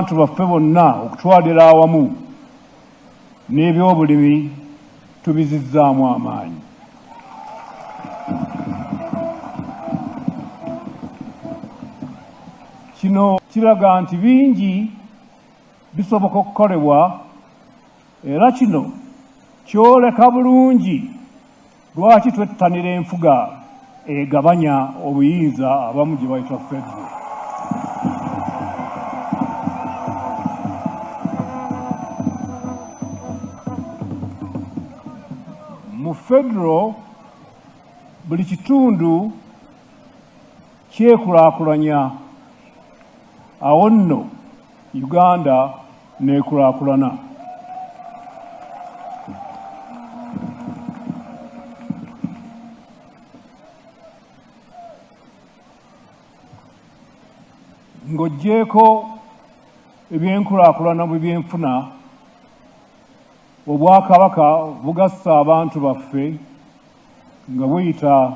abantu baffe bonna okutwalira awamu n'ebyobulimi tubizizzaamu amaanyi. Kino kiraga nti bingi bisoboka okukolebwa, era kino kyoleka bulungi lwaki twettanira enfuga egabanya obuyinza abamu gye bayita federal. Mu federal buli kitundu kyekulaakulanya, awo nno Uganda n'ekulaakulana. Ng'oggyeeko ebyenkulaakulana mu byenfuna, Obwakabaka bugassa abantu baffe nga buyita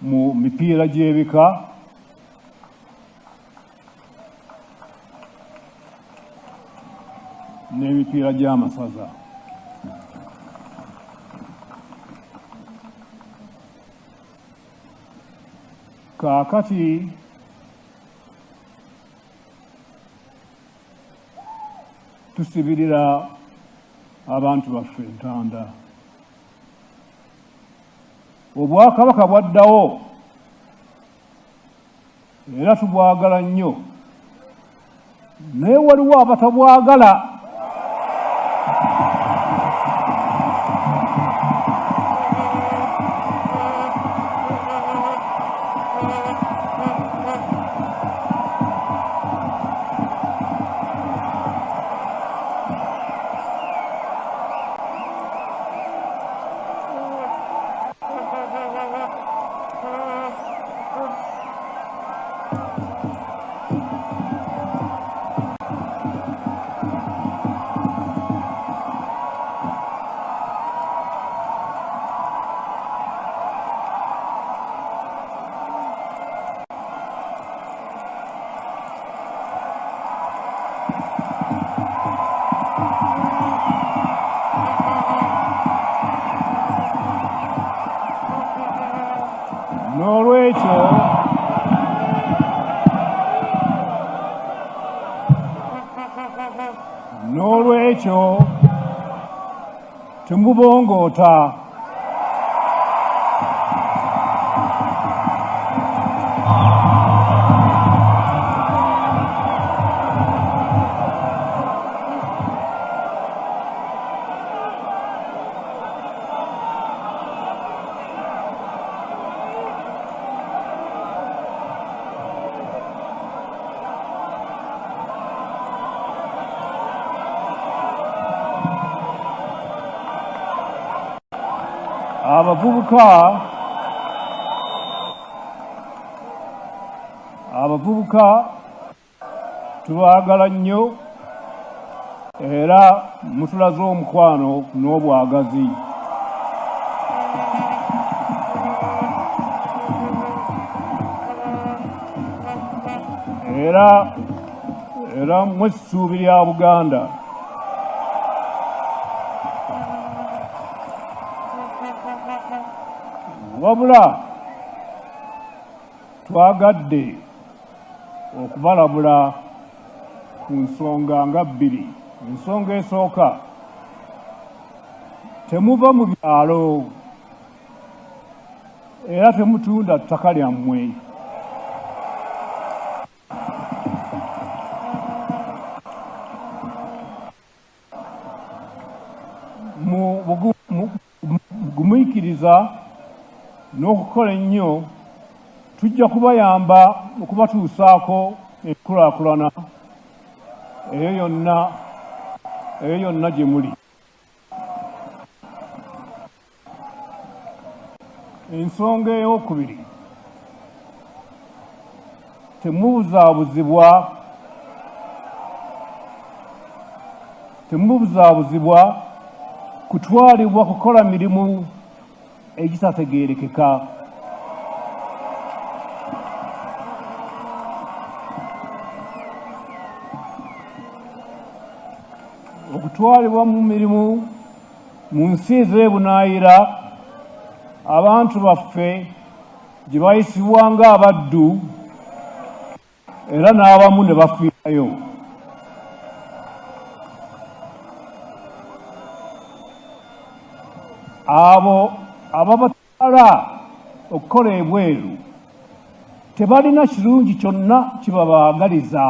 mu mipiira gy'ebika, n'emipiira gy'amasaza. Kaakati tusibirira abantu baffe entanda. Obwakabaka bwaddawo era tubwagala nnyo, naye waliwo abatabwagala. N'olwekyo temubongoota. Abavubuka tubaagala nnyo era mutulaze omukwano n'obwagazi. Era mmwe ssuubi lya Buganda. Wabula twagadde okubalabula ku nsonga nga bbiri. Ensonga esooka, temuva mu byalo era temutunda ttaka lyammwe. Mu bugumiikiriza n'okukola ennyo tujja kubayamba okubatuusaako enkulaakulana eyo yonna gye muli. Ensonga ey'okubiri, temubuzaabuzibwa kutwalibwa kukola mirimu egitategeerekeka. okutwalibwa mu mirimu mu nsi ez'ebunaayira, abantu baffe gye bayisibwa ng'abaddu era n'abamu ne bafiirayo. Abo ababatwala okukola ebweru tebalina kirungi kyonna kibabaagaliza.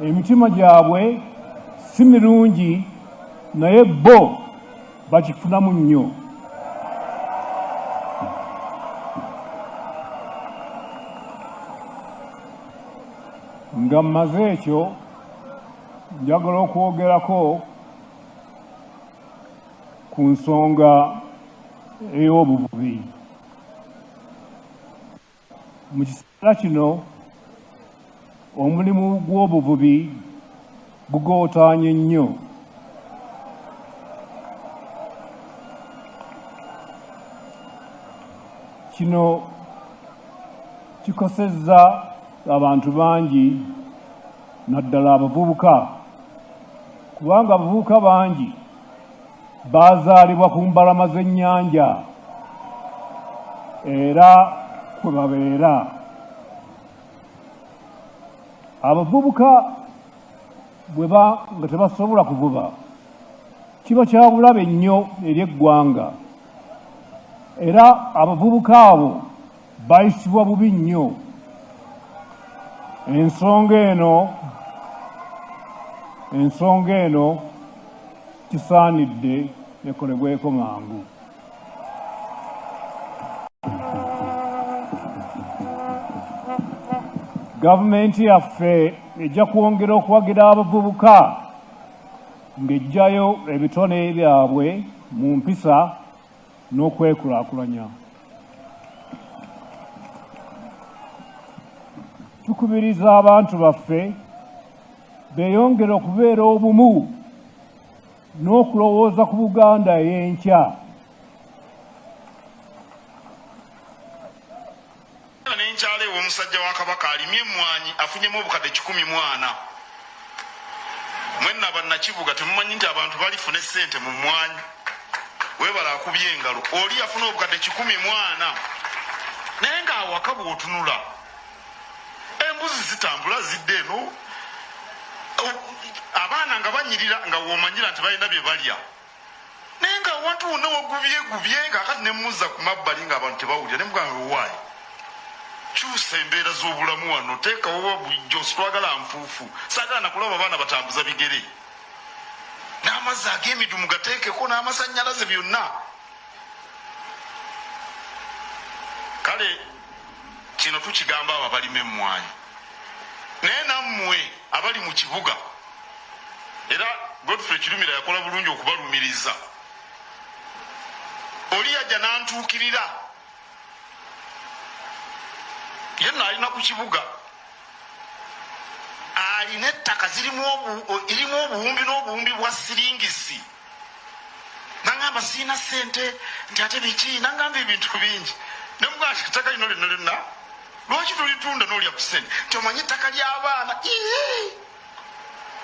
Emitima gyabwe si mirungi, naye bo bakifunamu nnyo. Nga mmaze ekyo, njagala okwogerako ku nsonga ey'obuvubi. Mu kiseera kino omulimu gw'obuvubi gugootaanye nnyo. Kino kikosezza abantu bangi, naddala abavubuka, kubanga abavubuka bangi baazaalibwa ku mbalama z'ennyanja era kwe babeera. Abavubuka bwe ba nga tebasobola kuvuba, kiba kya bulabe nnyo eri eggwanga, era abavubuka abo bayisibwa bubi nnyo. Ensonga eno kisaanidde ekolebweko mangu. Gavumenti yaffe ejja kwongera okuwagira abavubuka ng'eggyayo ebitone byabwe mu mpisa n'okwekulaakulanya. Tukubiriza abantu baffe beeyongere okubeera obumu n'okulowooza ku Buganda ey'enkya. N'enkyala ewo omusajja wa Kabaka alimye emmwanyi afunyemu obukadde 1,040. Mwenna bannakibuga temumanyi nti abantu balifuna essente mu mmwanyi. Weebala akubye engalo, oli yafuna obukadde 1,040, naye ng'awaka bw'otunula embuzi zitambula zidde eno, abaana nga banyirira nga w'omanyira nti balina bye balya, naye nga awantu wonna wagubyegubye nga kati ne muzza ku mabbali ng'abantu tebawulira. Ne mugamba, owaayi, kyusa embeera z'obulamu wano, teekawo bulijjo, twagala nfuufu, saagala nakulaba abaana batambuza bigere, n'amazzi ag'emidumu gateekeko n'amasannyalaze byonna. Kale kino tukigamba abo abalima emmwanyi, naye nammwe abali mu kibuga, era Godfrey Kirumira yakola bulungi okubalumiriza. Oli yajja n'antuukirira, ye nno alina ku kibuga, alina ettaka zirimu obuwumbi n'obuwumbi bwa siringisi. Nangamba sirina ssente, nti ate biki, nangamba ebintu bingi. Ne mugamba nti ettaka lino lyonna lyonna lwaki tolitunda n'olya ku ssente, nti omanyi ettaka ly'abaana.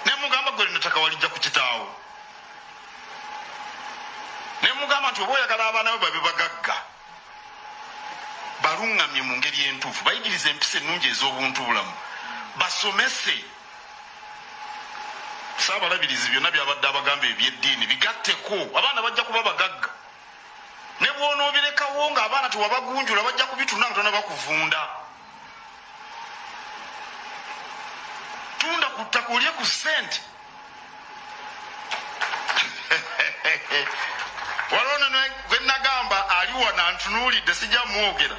Ne mugamba gwe lino ttaka walijja ku kitaawo. Ne mugamba nti oba oyagala abaana be babe bagagga, baluŋŋamye mu ngeri entuufu, bayigirize empisa ennungi ez'obuntu bulamu, basomese. Ssaabalabirizi byonna byabadde abagamba eby'eddiini bigatteko, abaana bajja kuba bagagga. Ne bw'onoobirekawo ng'abaana tewabagunjula, bajja kubitunda nga tonna bakuvunda. Tunda ku ttaka olye ku ssente. Waliwo gwe nagamba ali wano antunuulidde, sijja mwogera.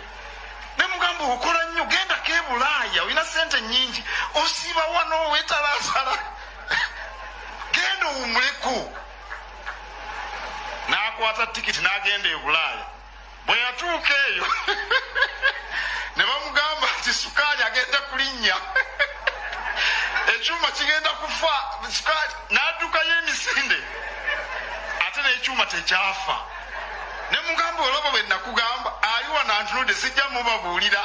Ne mugamba okola nnyo, gendako e Bulaaya, olina ssente nnyingi, osiiba wano weetalaatala, genda owummuleko. N'akwata tikiti n'agenda e Bulaaya. Bwe yatuuka eyo ne bamugamba nti sukaali agenda kulinnya, ekyuma kigenda kufa, sukaali n'addukayo emisinde, ate n'ekyuma Ekyuma tekyafa. Ne mugamba olaba bwe nakugamba ali wano antunudde, sijja mubabuulira.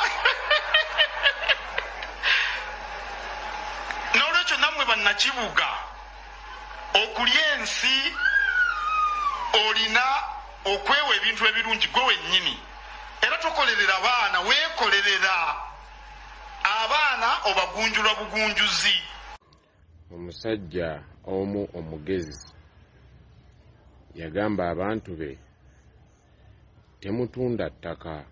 N'olwekyo nammwe bannakibuga, okulya ensi olina okwewa ebintu ebirungi gwe wennyini, era tokolerera baana, weekolerera abaana obagunjula bugunjuzi. Omusajja omu omugezi yagamba abantu be, temutunda ttaka.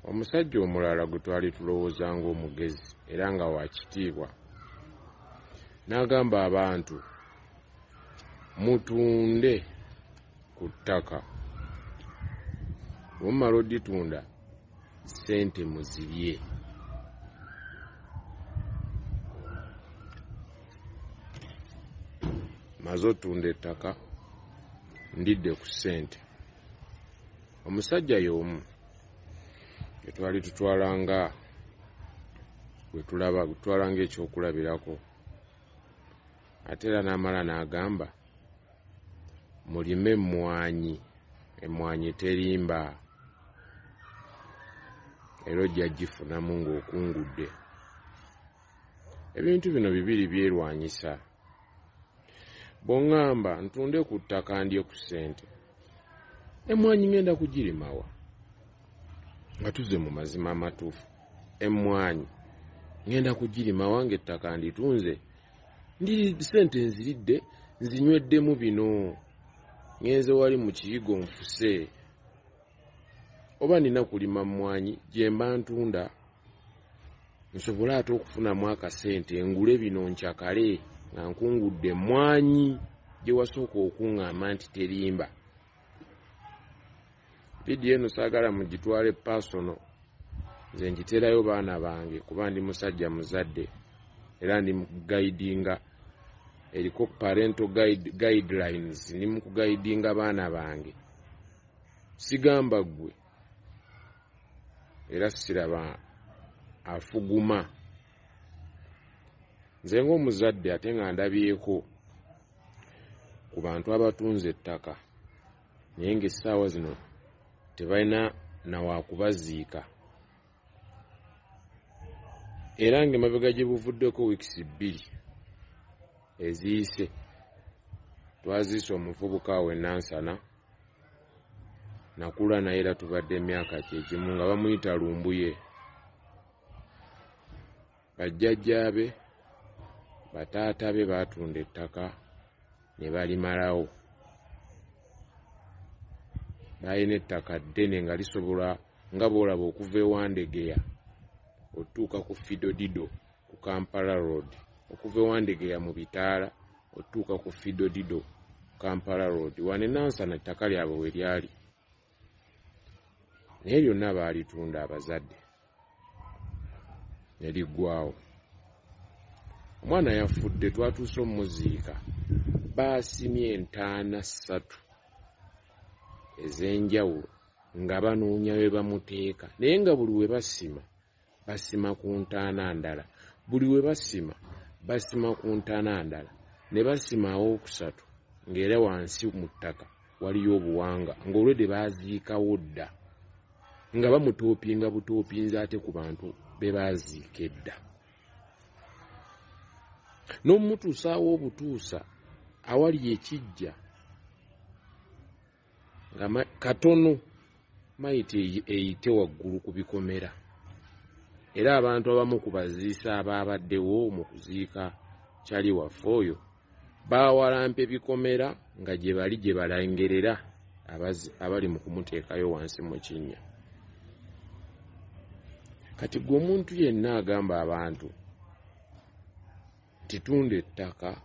Omusajja omulala gwe twali tulowooza ng'omugezi era nga wa kitiibwa n'agamba abantu, mutunde ku ttaka, bwe mumala odditunda ssente muzirye. Maze otunda ettaka, ndidde ku ssente. Omusajja y'omu gwe twali tutwala nga gwe tulaba, gwe tutwala ng'ekyokulabirako, ate era n'amala n'agamba mulime emmwanyi, emmwanyi terimba, era ojja gifunamu ng'okungudde. Ebintu bino bibiri byerwanyisa. Bw'oŋŋamba ntunde ku ttaka ndye ku ssente, emmwanyi ŋŋenda kugirimawa? Nga tuzze mu mazima amatuufu, emmwanyi ŋŋenda kugirimawa ng'ettaka nditunze, ndiri ssente nziridde, nzinyweddemu bino, ŋŋenze wali mu kiyigo nfuse, oba nina kulima mmwanyi gye mba ntunda nsobole ate okufunamu akasente ngule bino nkyakale nga nkungudde emmwanyi gye wasooka okuŋŋamba nti terimba. Vidiyo eno saagala mugitwale personal, nze ngiterayo baana bange kuba ndi musajja muzadde era ndi mu guidinga, eriko parental guidelines, ndi mu kuguidinga baana bange. Sigamba ggwe era siraba afuguma. Nze ng'omuzadde ate nga ndabyeko ku bantu abatunze ettaka naye ng'essaawa zino tebalina na waakubaziika, era ng'emabega gye buvuddeko wiikisi 2 eziyise twaziise omuvubuka awo e Nansana, nakula naye era tubadde emyaka kyekimu nga bamuyita Lumbuye. Bajjajjaabe bataata be baatunda ettaka ne balimalawo. Baalina ettaka ddene nga lisobola nga bw'olaba okuva e Wandegeya otuuka ku Fidodido ku Kampala Road, okuva e Wandegeya mu bitaala otuuka ku Fidodido Kampala Road. Wano e Nansana ettaka lyabwe we lyali, naye lyonna baalitunda abazadde ne liggwaawo. Omwana yafudde, twatuuse omuziika, baasimye entaana 3 ez'enjawulo nga banoonya we bamuteeka, naye nga buli we basima basima ku ntaana ndala, buli we basima basima ku ntaana ndala, ne basima awookusatu ng'era wansi mu ttaka waliyo obuwanga ng'olwedde baaziikawo dda, nga bamutoopinga butoopinzi ate ku bantu be baaziika edda. N'omutuusaawo obutuusa awali ekijja nga katono mayiti eyite waggulu ku bikomera. Era abantu abamu ku baziisa abaabaddewo mu kuziika kyali waffe oyo baawalampa ebikomera nga gye bali gye balengerera abali mu kumuteekayo wansi mu kinnya. Kati gwe omuntu yenna agamba abantu nti tunda ettaka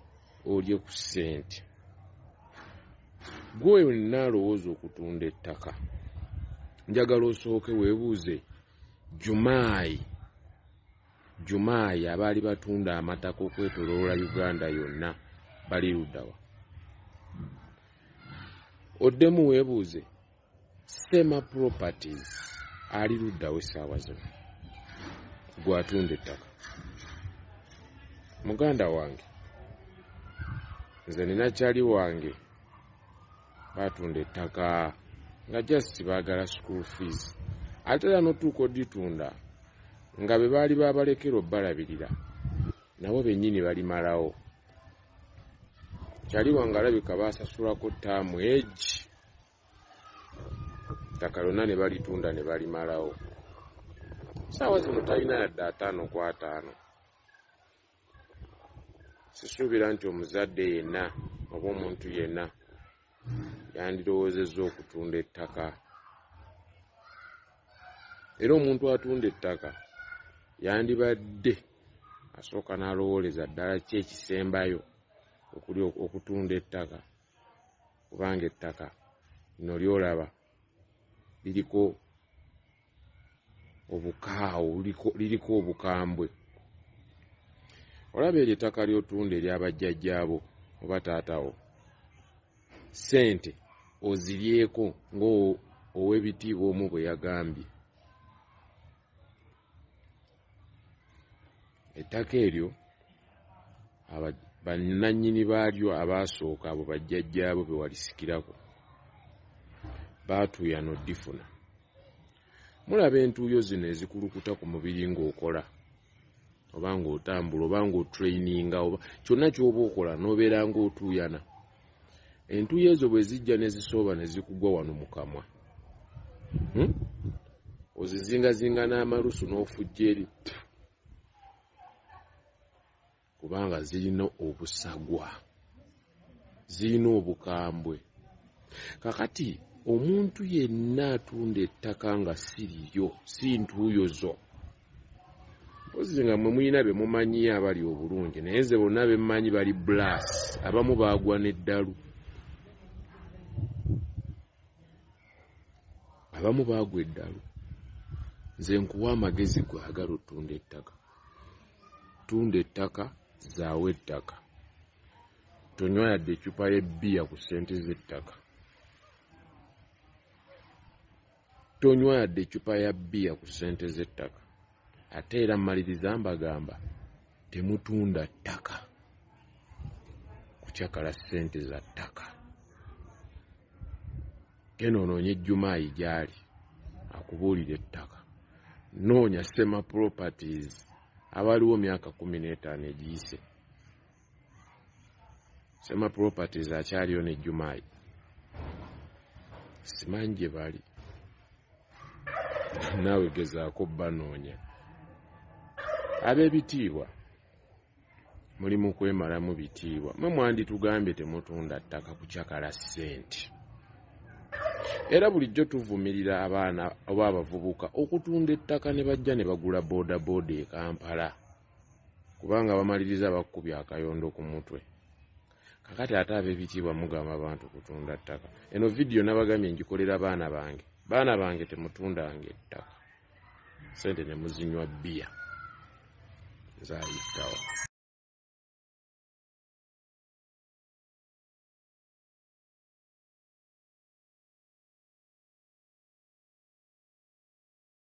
olye ku ssente, gwe wenna alowooza okutunda ettaka, njagala osooke weebuuze Jumaayi abaali batunda amataka okwetooloola Uganda yonna bali ludda wa? Oddemu weebuuze Sema Properties ali ludda wa essaawa zino gw'atunda ettaka? Muganda wange, nze nina kyali wange Batunda ettaka nga just baagala school fees, ate era n'otuuka oditunda nga be baali babalekera obbalabirira nabo bennyini balimalawo. Kyali wange alabika baasasulako ttaamu egi, ettaka lyonna ne balitunda ne balimalawo. Saawa zino talina yadde 5 ku 5. Sisuubira nti omuzadde yenna oba omuntu yenna yandirowoozezza okutunda ettaka. Era omuntu atunda ettaka yandibadde asooka n'alowooleza ddala ki ekisembayo okuli okutunda ettaka, kubanga ettaka lino ly'olaba liriko obukaawu, liriko obukambwe. Olaba eryo ettaka ly'otunda ery'abajjajjaabo oba taatawo, ssente oziryeko ng'ow'ebitiibwa omu bwe yagambye. Ettaka eryo bannannyini baalyo abaasooka abo bajjajjaabo be walisikirako baatuuyana oddifuna. Mulaba entuuyo zino ezikulukuta ku mubiri ng'okola oba ng'otambula oba ng'otraininga oba kyonna ky'oba okola n'obeera ng'otuuyana. Entuuyo ezo bwe zijja ne zisooba ne zikugwa wano mu kamwa, ozizingazinga n'amalusu n'ofujja eri, kubanga zirina obusagwa, zirina obukambwe. Kakati omuntu yenna atunda ettaka nga si liryo, si ntuuyo zo, mpozi nga mmwe mulina be mumanyiyo abali obulungi, naye nze bonna be mmanyi bali bulaasi, abamu baagwa n'eddalu, abamu baagwa eddalu. Nze nkuwa amagezi gwagala otunda ettaka, tunda ettaka, zaawo ettaka, tonywa yadde eccupa y'ebbiya ku ssente z'ettaka, tonywa yadde eccupa ya bbiya ku ssente z'ettaka. Ate era mmaliriza mbagamba temutunda ttaka kukyakala ssente za ttaka. Genda onoonye Ejjumaayi gy'ali akubuulira ettaka. Noonya Sema Properties abaliwo myaka 15 egiyise. Sema Properties akyaliyo ne Jjumaayi, simanyi gye bali, naawe gezaako banoonya. Ab'ebitiibwa mulimu kwemalamu bitiibwa. Mwe mwanditugambye temutunda ttaka kukyakala ssente. Era bulijjo tuvumirira abaana oba abavubuka okutunda ettaka ne bajja ne bagula boodabooda e Kampala, kubanga bamaliriza bakubye akayondo ku mutwe. Kakati ate ab'ebitiibwa mugamba abantu kutunda ttaka. Eno vidiyo nabagambye ngikolera baana bange. Baana bange temutundanga ettaka, ssente ne muzinywa bbiya. Nze ayittawa.